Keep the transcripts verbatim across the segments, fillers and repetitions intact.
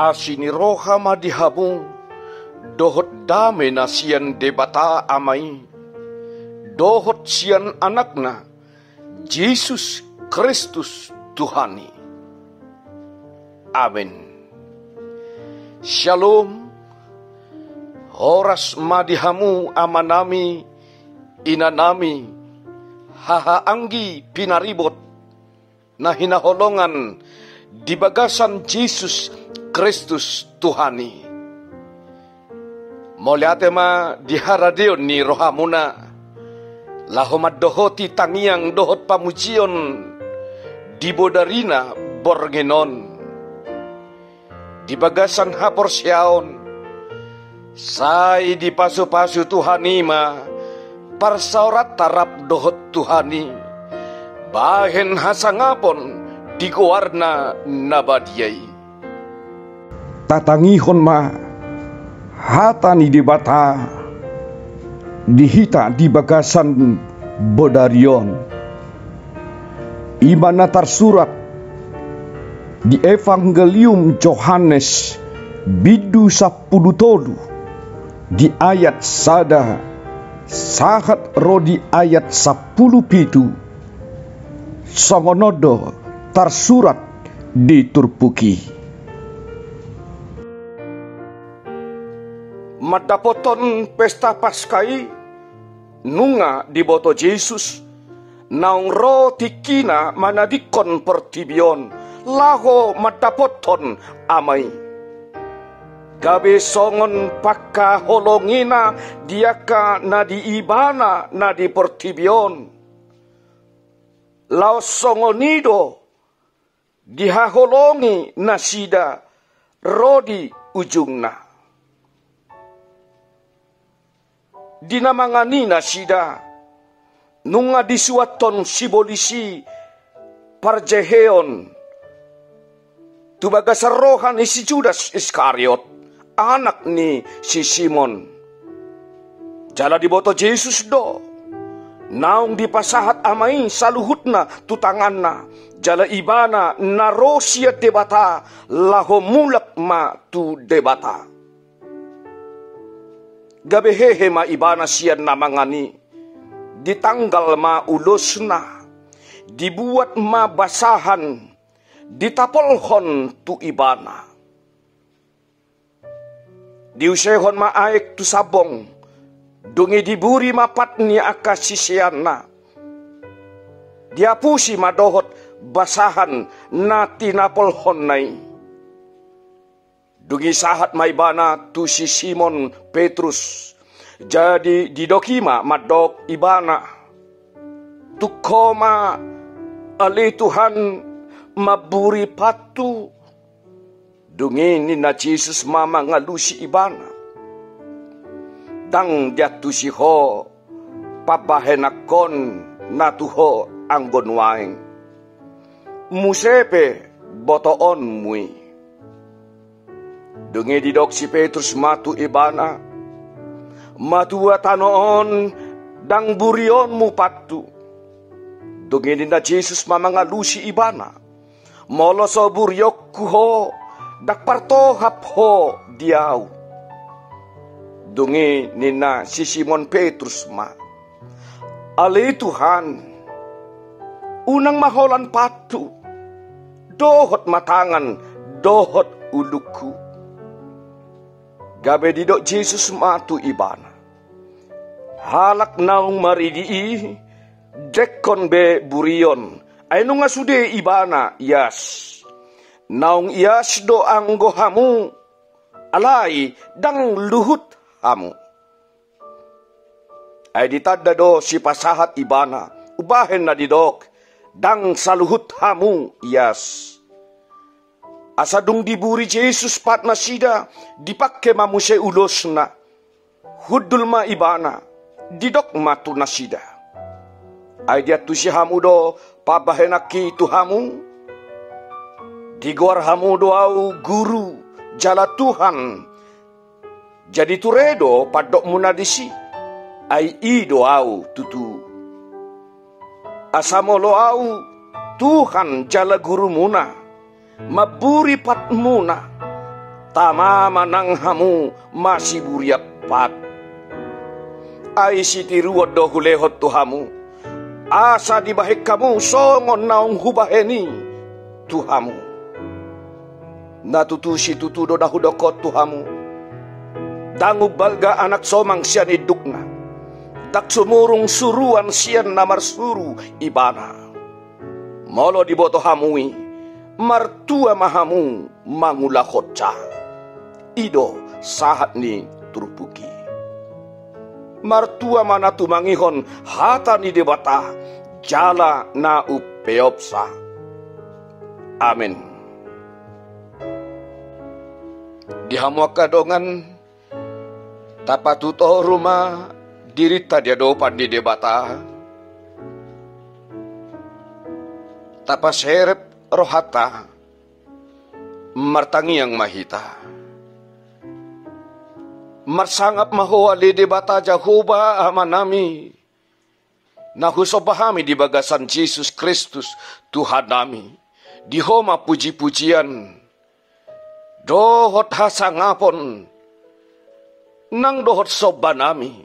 Asi ni roha ma di hamu, dohot dame na sian Debata Ama i, dohot sian Anakna, Jesus Kristus Tuhan i. Amen. Shalom. Horas ma di hamu amanami, inanami, hahaanggi pinaribot na hinaholongan di bagasan Jesus Kristus Tuhan i. Mauliate ma di haradeon ni rohamuna, laho mandohoti tangiang dohot pamujion di bodarina borngin on. Di bagasan haporseaon, sai dipasupasu Tuhan i ma parsaoranta rap dohot Tuhan i, bahen hasangapon di goarna na badia i. Tatangihon ma hata ni Debata di hita di bagasan bodari on. I ma na tarsurat di Evangelium Johannes bindu sampulu tolu, di ayat sada sahat ro di ayat sampulu pitu. Songon on do tarsurat di turpuk i. Mandapothon pesta Paska i, nunga diboto Jesus, naung ro tingkina manadingkon portibi on, laho mandapothon Ama i. Gabe songon pangkaholongina di angka na di Ibana na di portibi on. Laos songon i do dihaholongi nasida ro di ujungna. Di na mangan i nasida, nunga disuanhon sibolis i parjeheon tu bagasan roha ni si Judas Iskariot, anak ni si Simon. Jala diboto Jesus do, naung dipasahat Ama i saluhutna tu tanganna, jala Ibana na ro sian Debata, laho mulak ma tu Debata. Gabe hehe ma Ibana sian na mangan i, ditanggal ma ulosna, dibuat ma basahan, ditapolhon tu Ibana. Diusehon ma aek tu sambong, dung i diburi ma pat ni angka siseanna. Diapusi ma dohot basahan na tinapolhonna i. Dung i sahat ma Ibana tu si Simon Petrus. Jadi didok i ma mandok Ibana: Tung ho ma ale Tuhan mamburi pathu. Dung i ninna Jesus ma mangalusi Ibana: Ndang diantusi ho pambahenanhon na tu ho anggo nuaeng. Muse pe botoonmu i. Dung i didok si Petrus ma tu ibana: Matua tano on, ndang burionmu pathu. Dung i ninna Jesus ma mangalusi ibana: Molo so burionku ho, ndang partohap ho di ahu. Dung i ninna si Simon Petrus ma: Ale Tuhan, unang ma holan pathu, dohot ma tangan dohot ulungku. Gabe didok Jesus ma tu ibana: Halak naung maridi i, dengkon be burion, ai nunga sude ibana ias. Naung ias do anggo hamu, alai ndang luhut hamu. Ai ditanda do sipasahat ibana, umbahen na didok: Ndang saluhut hamu ias. Asa dung diburi Jesus patnasida, dipangke ma muse ulosna. Hundul ma ibana, didok ma tu nasida: Ai diantusi hamu do pambahenanki tu hamu? Digoar hamu do ahu Guru jala Tuhan, jadi ture do pandokmuna disi, ai i do ahu tutu. Asa molo ahu Tuhan jala Gurumuna, mamburi patmuna, tama ma nang hamu masiburian pat. Ai sitiruon do hulehon tu hamu, asa dibahen hamu songon naung hubahen i tu hamu. Na tutu situtu do na hudok on tu hamu: Ndang umbalga anak somang sian indukna, ndang sumurung suruan sian na marsuru ibana. Molo diboto hamu i, martua ma hamu mangulahonsa. I do sahat ni turpuk i. Martua ma na tumangihon hata ni Debata jala na umpeopsa. Amen. Di hamu angka dongan, tapatutoru ma dirinta di adopan ni Debata. Tapaserep rohanta, martangiang ma hita. Marsangap ma Ho ale Debata Jahowa Amanami, na husomba hami di bagasan Jesus Kristus Tuhannami. Di Ho ma pujipujian dohot hasangapon nang dohot sombanami.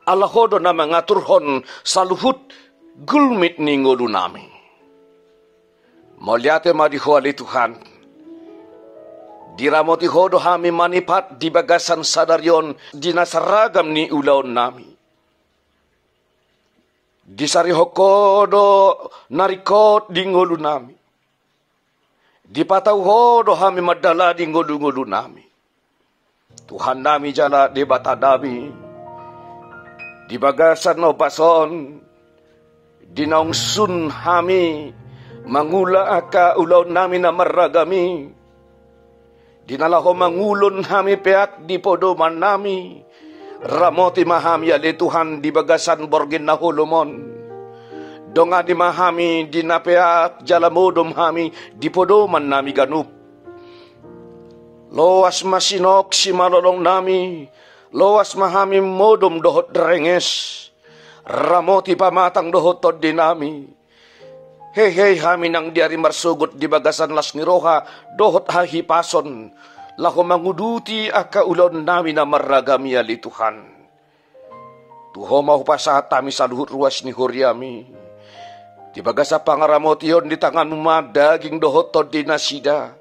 Ala Ho do na mangaturhon saluhut gulmit ni ngolunami. Mauliate ma di Ho ale Tuhan. Diramoti Ho do hami manipat di bagasan sadari on di na saragam ni ulaonnami. Disarihon Ho do na ringkot di ngolunami. Dipatau Ho do hami mandalani ngolungolunami. Tuhannami jala Debatanami, di bagasan ombas on, di naung sun hami mangula angka ulaonnami na marragam i, di na laho mangulon hami peak di podomannami, ramoti ma hami ale Tuhan di bagasan borngin na holom on. Dongani ma hami di na peak jala modom hami di podomannami ganup. Loas ma sinok simalolongnami, loas ma hami modom dohot renges. Ramoti pamatang dohot tondinami. Hehe hami nang di ari marsogot di bagasan las ni roha dohot hahipason, laho manguduti angka ulaonnami na marragam i ale Tuhan. Tu Ho ma hupasahat hami saluhut ruas ni huriami. Di bagasan pangaramotion di tanganmu ma daging dohot tondi nasida.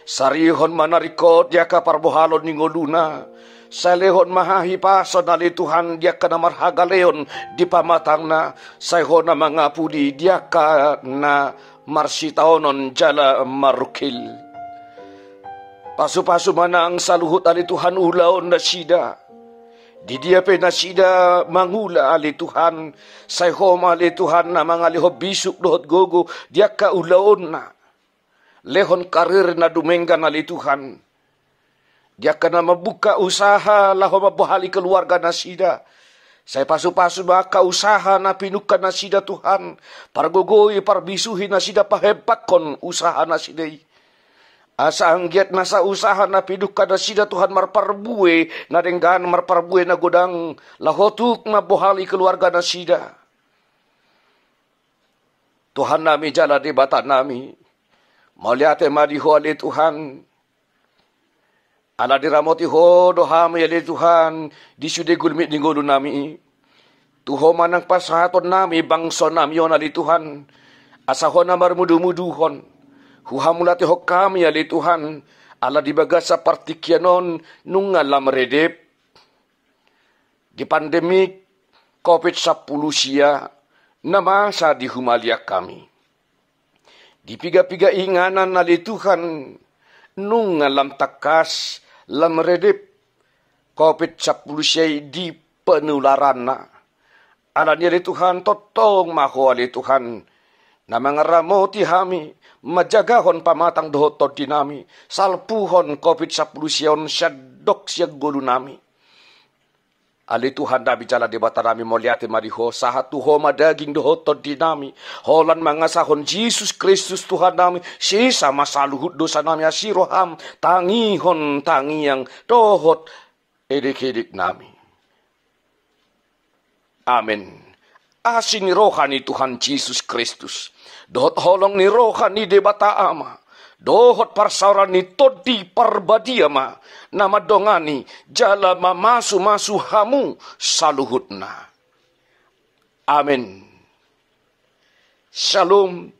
Sarihon ma na ringkot di angka parbohalon ni ngoluna. Sai lehon ma hahipason ale Tuhan di angka na marhagaleon di pamatangna. Sai Ho na mangapuli di angka na marsitaonon jala marungkil. Pasupasu ma nang saluhut ale Tuhan ulaon nasida. Di dia pe nasida mangula ale Tuhan, sai Ho ma ale Tuhan na mangalehon bisuk dohot gogo di angka ulaonna. Lehon karir na dumenggan ale Tuhan. Di angka na mambuka usaha laho mambohali keluarga nasida. Sai pasu-pasu ma angka usaha na pinungka nasida Tuhan, pargogoi, parbisuhi nasida, pahempanghon usaha nasida i. Asa anggiat nasa usaha na pinungka nasida Tuhan marparbue na denggan, marparbue na godang, laho tuk mambohali keluarga nasida. Tuhan nami jala Debata nami, mauliate ma di Ho ale Tuhan. Ala diramoti Ho do hami ale Tuhan, di sude gulmit ni ngolu nami i. Tu Ho ma nang pasahaton nami bangso nami on ale Tuhan, asa Ho na marmudu-muduhon. Huhamuliatehon hami ale Tuhan, ala di bagasan partingkian on nunga lam redep di pandemi covid sampulu sia na masa di humaliang hami. Di piga-piga inganan ale Tuhan, nunga lam tangkas, lam redep covid sampulu sia i di penularanna. Alani ale Tuhan, tongtong ma Ho ale Tuhan, na mangaramoti hami, manjagahon pamatang dohot tondi nami, salpuhon covid sampulu sia on sian dok sian ngolu nami. Ale Tuhan nami jala Debata nami, mauliate ma di Ho, sahat tu Ho ma daging dohot tondi nami, holan mangasahon Jesus Kristus Tuhan nami, sesa ma saluhut dosa nami, asi roham tangihon tangiang dohot edek-edek nami. Amen. Asi ni roha ni Tuhan Jesus Kristus, dohot holong ni roha ni Debata Ama, dohot parsaoran ni Tondi Parbadia ma na mandongani jala mamasu-masu hamu saluhutna. Amen. Shalom.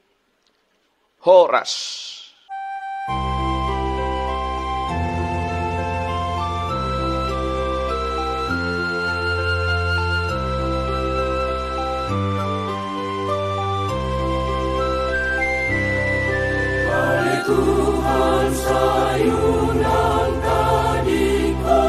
Horas. Tuhan sayunan tadi ko.